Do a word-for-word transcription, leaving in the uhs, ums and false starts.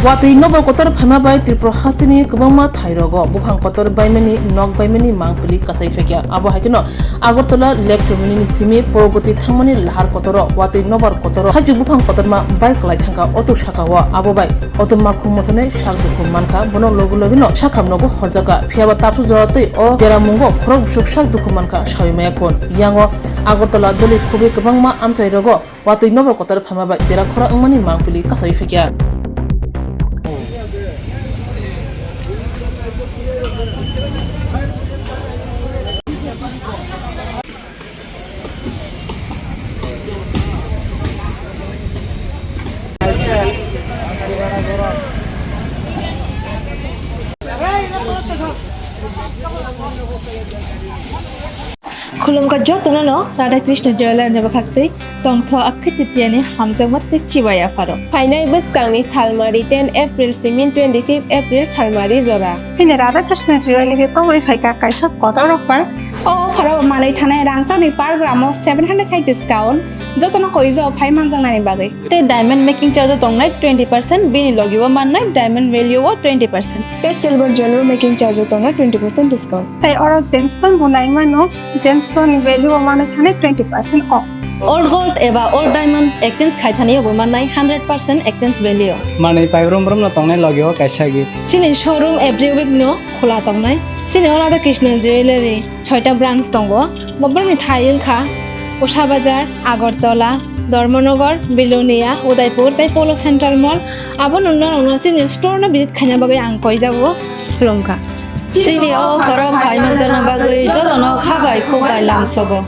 Watwi nobar kotor phaima bai Tripura hasteni kwbangma thairogo buphang kotor baimani, nok baimani mangpili kasai phaikha. Abo hai kheno Agartala Lake Terminal ni simi Pragati thangmani lahar kotoro watwi nobar kotoro hajwk buphang kotorma bai kwlai thangkha auto sakao. Abo bai auto makhung mothonwi sak dukhu mankha, bono logi logino sakham nogo horjakha. Phiyaba tapsu jora twi o deramungo khorok bwswk sak dukhu mankha sawi maya khun. Yango Agartala doli khubui kwbangma amchairogo watwi nobar kotor phaima bai dera khorok wngmani mangpili kasai phaikha. Khulumkha jotono no Radha Krishna Jewellery ni bwkhaktwi tongtho Akshaya Tritiya ni hamjakma tei chibai yapharo. Phainai bwskangni salmari ten April simin twenty-fifth April salmari jora. Chini Radha Krishna Jewellery ni tongwi phaikha kaisa kotor offer. O offer o manwi thanai rangchakni per gram o seven hundred khai discount. Jotono koijo phai manjaknani bagwi. Tei diamond making charge o tongnai twenty percent, bini logi o mannai diamond value o twenty percent. Tei silver jewelry making charge o tongnai twenty percent discount. Tei oro gemstone bo nai mano, gemstone ni value o mano thani twenty percent off. Old gold eba old diamond exchange khai thani bo mannai hundred percent exchange value. Manwi paibrum brum no tongnai logi o kaisa gift. Chini showroom every week no khula tongnai. Chini o Radha Krishna Jewellery. Soita branch tongo. Bobrokni thai wngkha Usa Bazar, Agartala, Dharmanagar, Belonia, Udaipur tei Polo Central Mall. Abono norokno chini store no visit khaina bagwi ang koijago khulumkha. Chini o borok phai manjakna bagwi jotono kha bai khuk bai lamsogo.